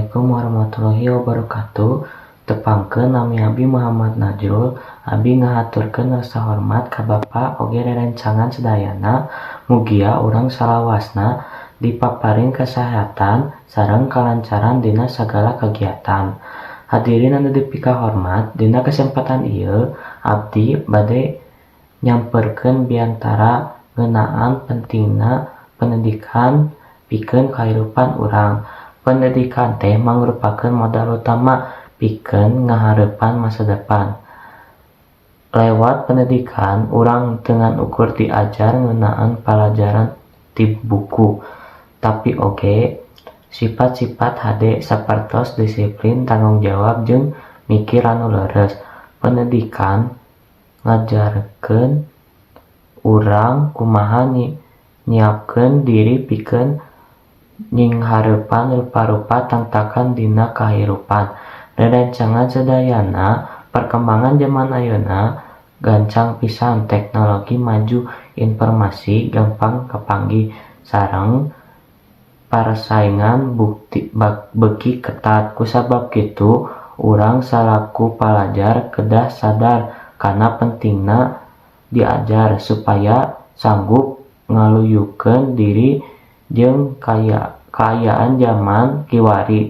Assalamualaikum warahmatullahi wabarakatuh. Tepangkeun, nami abdi Muhammad Najrul. Abdi ngahaturkeun rasa hormat ka Bapak oge rerencangan sadayana. Mugia urang salawasna dipaparin kasehatan sareng kalancaran dina sagala kagiatan. Hadirin anu dipikahormat, dina kesempatan ieu abdi bade nyamperkeun biantara ngeunaan pentingna pendidikan pikeun kahirupan urang. Pendidikan teh mangrupakeun modal utama pikeun ngahareupan masa depan. Lewat pendidikan, urang teu ngan ukur diajar ngeunaan palajaran ti buku, tapi oge sifat-sifat hade sapertos disiplin, tanggung jawab, jeung mikir anu leres. Pendidikan ngajarkeun urang kumaha nyiapkeun diri pikeun nyinghareupan rupa-rupa tantangan dina kahirupan. Rerencangan sadayana, perkembangan jaman ayeuna gancang pisan. Teknologi maju, informasi gampang kapanggih, sareng parsaingan beuki ketat. Kusabab kitu, urang salaku palajar kedah sadar kana pentingna diajar supaya sanggup ngaluyukeun diri jeung kaayaan jaman kiwari.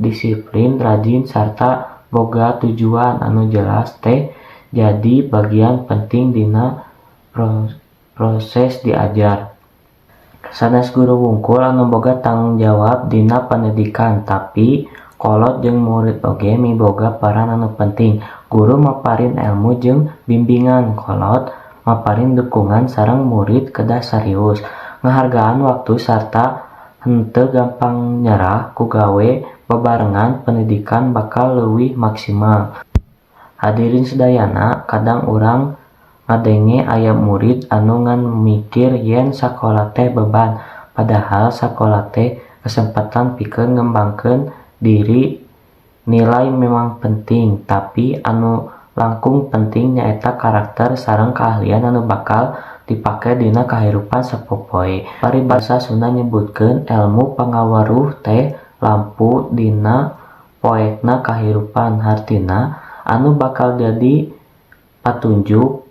Disiplin, rajin, sarta boga tujuan anu jelas teh jadi bagian penting dina proses diajar. Sanes guru wungkul anu boga tanggung jawab dina pandidikan, tapi kolot jeung murid oge miboga peran anu penting. Guru maparin elmu jeung bimbingan, kolot maparin dukungan, sareng murid kedah serius, ngahargaan waktu, sarta henteu gampang nyerah. Ku gawe babarengan, pendidikan bakal leuwih maksimal. Hadirin sadayana, kadang urang ngadenge aya murid anu ngan mikir yen sakola teh beban, padahal sakola teh kesempatan pikeun ngembangkeun diri. Nilai memang penting, tapi anu langkung penting nyaeta karakter sareng kaahlian anu bakal dipake dina kahirupan sapopoe. Paribasa Sunda nyebutkeun elmu pangaweruh teh lampu dina poekna kahirupan, hartina anu bakal jadi patunjuk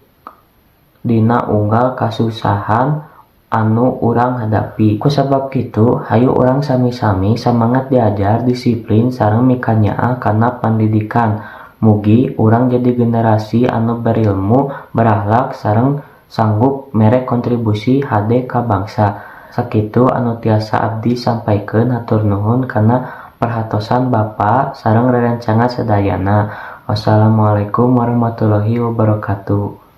dina unggal kasusahan anu urang hadapi. Kusabab kitu, hayu urang sami-sami samangat diajar, disiplin, sareng mikanyaah kana pandidikan. Mugi urang jadi generasi anu berilmu, berakhlak, sareng sanggup mere kontribusi hade ka bangsa. Sakitu anu tiasa abdi sampaikeun, hatur nuhun kana perhatosan Bapak sareng rerencangan sadayana. Wassalamualaikum warahmatullahi wabarakatuh.